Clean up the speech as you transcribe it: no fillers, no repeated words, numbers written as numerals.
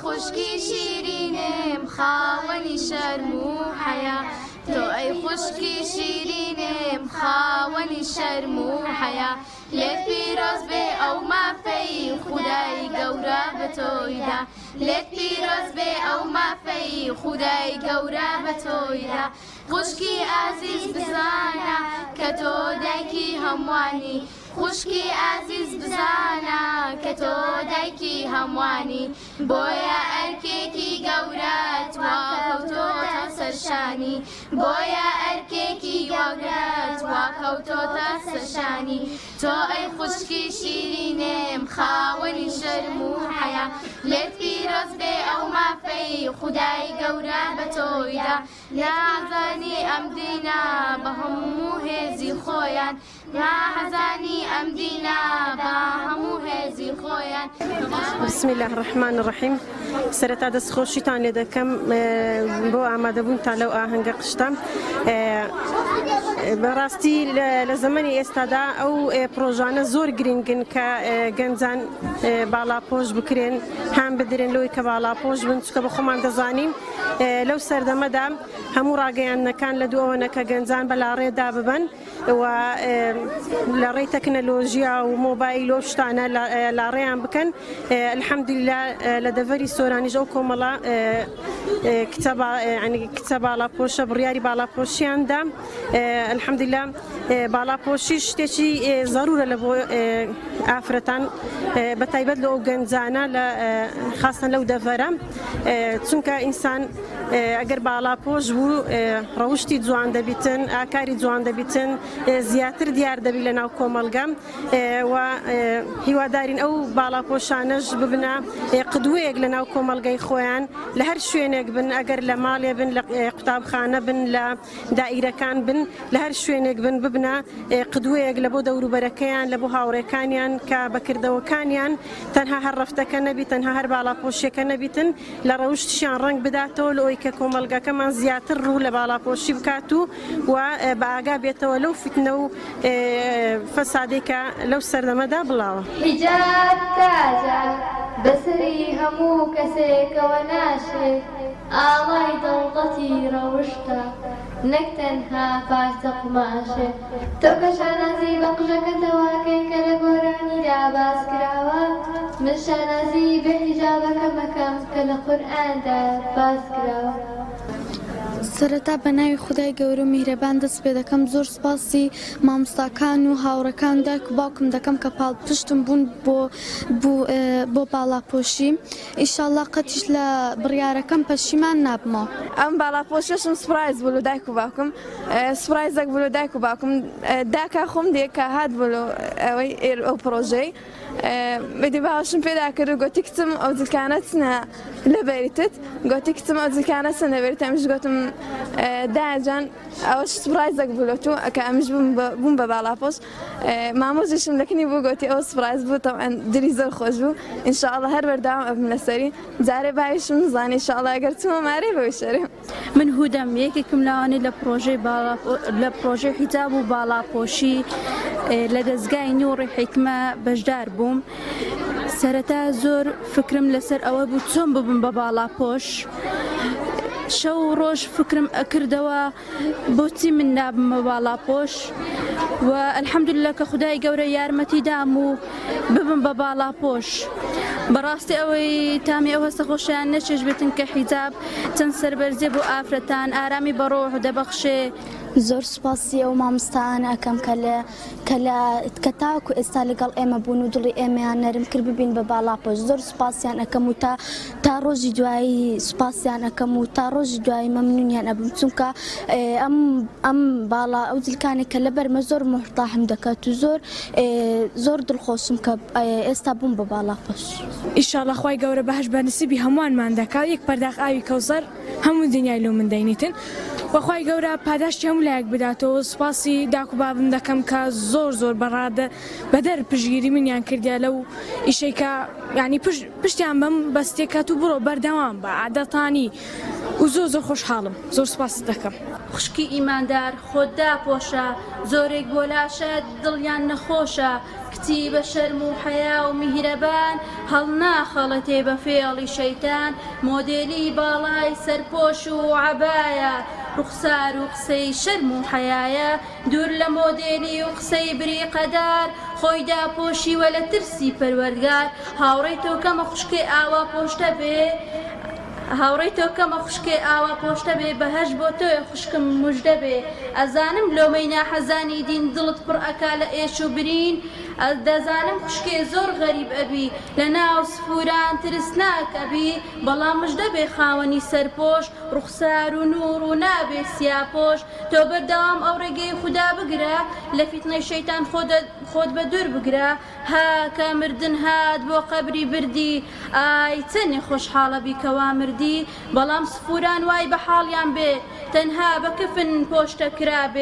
خوشکی شیرینم خاوەنی شەرم و حەیا تۆ ئەی خوشکی شیرینم خاوەنی شەرم و حەیا لێت پیرۆز بێ ئەو مافەی خودای گەورە بە تۆی دا لێت پیرۆز بێ ئەو مافەی خودای گەورە بە تۆی دا خوشکی ئازیز بزانە کە تۆ دایکی هەمووانی خوشکی ئازیز بزانە کە تۆ دایکی هەمووانی بۆیە ئەرکێکی گەورەت وا کەوتۆتە سەر شانی بۆیە ئەرکێکی گەورەت وا کەوتۆتە سەر شانی تۆ ئەی خوشکی شیرینم خاوەنی شەرم و حەیا لێت پیرۆز بێ ئەو مافەی خودای گەورە بە تۆی دا نازانی ئەم دینە بە هەموو هێزی خۆیان ناحەزانی ئەم دینە بە هەموو هێزی خۆیان. بسم اللە الرحمن الرحیم سەرەتا دەست خۆشیتان لێ دەکەم بۆ ئامادەبوونتان لەو ئاهەنگە قشتە بەڕاستی لە زەمەنی ئێستادا ئەو پرۆژانە زۆر گرنگن کە گەنجان باڵاپۆش بکرێن هان بدرێن لەوەی کە باڵاپۆش بن چکە بە خۆمان دەزانین لەو سەردەمەدا هەموو ڕاگەیاندنەکان لە دووەوەنە کە گەنجان بەلاڕێدا ببەن و لە ڕێی تەکنەلۆژیا و مۆبایل و شتانە لاڕێیان بکەن الحمدللە لە دەڤەری سۆرانیش ئەو کۆمەڵە کچە باڵاپۆشە بڕیاری باڵاپۆشیان دا الحمدللە باڵاپۆشی شتێکی زەرورە لە بۆ ئافرەتان بە تایبەت لە ئەو گەنجانە لە خاستن لەو دەڤەرە چونکە ئینسان ئەگەر باڵاپۆش بوو ڕەوشتی جوان دەبیتن، ئاکاری جوان دەبیتن، زیاتر دیار دەبی لە ناو کۆمەڵگە و هیوادارین ئەو باڵاپۆشانەش ببنە قدوەیەک لە ناو کۆمەڵگەی خۆیان لە هەر شوێنێک بن ئەگەر لە ماڵێ بن لە قوتابخانە بن لە دائیرەکان بن لە هەر شوێنێک بن ببنە قدوەیەک لە بۆ دەوروبەرەکەیان لە بۆ هاوڕێکانیان کە بە کردەوەکانیان تەنها هەر ڕەفتەکە نەبی تەنها هەر باڵاپۆشیەکە نەبیتن لە ڕەوشتشیان ڕەنگ بداتەوە لەوەی کە کۆمەڵگەکەمان زیاتر ڕوو لە باڵاپۆشی بکات و و بە ئاگا بێتەوە لەو فیتنە و فەسادەی کە لەو سەردەمەدا بڵاوە. حیجاب تاجە بەسەری هەموو کەسێکەوە ناشێ، ئاڵای دەوڵەتی ڕەوشتە نەک تەنها پارچە قوماشێ. تۆ کە شانازی بە قژەکەتەوە ئەکەی کە لە گۆرانیدا باس کراوە، من شانازی بە حیجابەکەم ئەکەم کە لە قورئاندا باس کراوە. سەرەتا بە ناوی خودای گەورە و میهرەبان دەست پێ دەکەم، زۆر سوپاسی مامۆستاکان و هاوڕێکان و دایک و باوکم دەکەم کە پاڵپشتم بوون بۆ بۆ باڵاپۆشی، ئیشاڵڵا قەتیش لە بڕیارەکەم پەشیمان نابمەوە. ئەم باڵاپۆشیەشم سوپرایز بوو لە دایک و باوکم. سوپرایزەک بوو لە دایک و باوکم داکا خۆم دێ کە هات بۆ ئەوەی ئەو پرۆژەی بدی باوەشم پێدا کرد و گۆتی کچم ئەو جلکانە چنە لەبەریتت گۆتی کچم ئەو جلکانە چنە لەبەریت ئەمیش گۆتم دایەجان ئەوە سوپرایزەک بوو لە تۆ کە ئەمیش بووم بە باڵاپۆش مامۆزیشم لەکنی بوو گۆتی ئەو سوپرایز بوو تەبعەن دلی زۆر خۆش بوو ئینشاءاللە هەر بەردەوام ئەبم لەسەری جارێ باویشم زانی ئینشاءاللە ئەگەر چوومە مارێ بەوی شەرێ من هودەم، یەکێکم لەوانەی لە پڕۆژەی باڵا لە پڕۆژەی حیجاب و باڵاپۆشی لە دەزگای نوڕی حیکمە بەشدار بووم. سەرەتا زۆر فکرم لەسەر ئەوە بوو چۆن ببم بە باڵاپۆش. شەو و ڕۆژ فکرم ئەکردەوە بۆچی من نابمە باڵاپۆش و الحمدللە کە خودای گەورە یارمەتی دام و ببم بە باڵاپۆش. بەڕاستی ئەوەی تامی ئەو هەستە خۆشەیان نەچێژبێتن کە حیجاب چەند سەربەرزیە بۆ ئافرەتان ئارامی بە ڕۆح دەبەخشێ. زۆر سوپاسی ئەو مامۆستایانە ئەکەم کە لە کە لە کە تاوەکو ئێستا لەگەڵ ئێمە بوون و دڵی ئێمەیان نەرم کرد ببین بە باڵاپۆش زۆر سوپاسیان ئەکەم و تا تا ڕۆژی دوایی سوپاسیان ئەکەم و تا ڕۆژی دوایی مەمنونیان ئەبم چونکە ئەم ئەم باڵا ئەو جلکانێک کە لەبەرمە زۆر موحتاحم دەکات و زۆر زۆر دڵخۆشم کە ئێستا بووم بە باڵاپۆش. ئیشاڵا خوای گەورە بەهەشت بە نسیبی هەمووانمان دەکا یەک پەرداخ ئاوی کەوسەر هەموو دنیای لۆ من دەینیتن وە خوای گەورە پاداشتی هەموو لایەک بداتەوە سوپاسی داک و بابم دەکەم کە زۆر زۆر بە ڕادە بەدەر پشتگیری منیان کردیا لەو ئیشەی کە یانی پشت پشتیان بەم بەستێ کە تو بڕۆ بەردەوام بە عادەتانی. و زۆر زۆر خۆشحاڵم زۆر سوپاست دەکەم. خوشکی ئیماندار خۆت داپۆشە زۆرێک بۆ لاشەت دڵیان نەخۆشە کچی بە شەرم و حەیا و میهرەبان هەڵناخەڵەتێ بە فێڵی شەیتان مۆدێلی باڵای سەرپۆش و عەبایە ڕوخسار و قسەی شەرم و حەیایە دوور لە مۆدێلی و قسەی بریقەدار خۆی داپۆشیوە لە ترسی پەروەردگار هاوڕێی تۆ کەمە خوشکێ ئاوا پۆشتە بێ هاوڕێی تۆ کەمە خوشکێ ئاوا پۆشتە بێ بەهەشت بۆ تۆیە خوشکم موژدە بێ ئەزانم لۆمەی ناحەزانی دین دڵت پڕ ئەکا لە ئێش و برین دەزانم خوشکێ زۆر غەریب ئەبی لە ناو سفوران ترسناک ئەبی بەڵام مژدە بێ خاوەنی سەرپۆش ڕوخسار و نوڕ و نابێ سیاپۆش تۆ بەردەوام ئەو ڕێگەی خودا بگرە لە فیتنەی شەیتان خۆت بە دوور بگرە ها کە مردن هات بۆ قەبری بردی ئای چەنێ خۆشحاڵە بی کەوا مردی بەڵام سفوران وای بە حاڵیان بێ تەنها بە کفن پۆشتە کرابێ.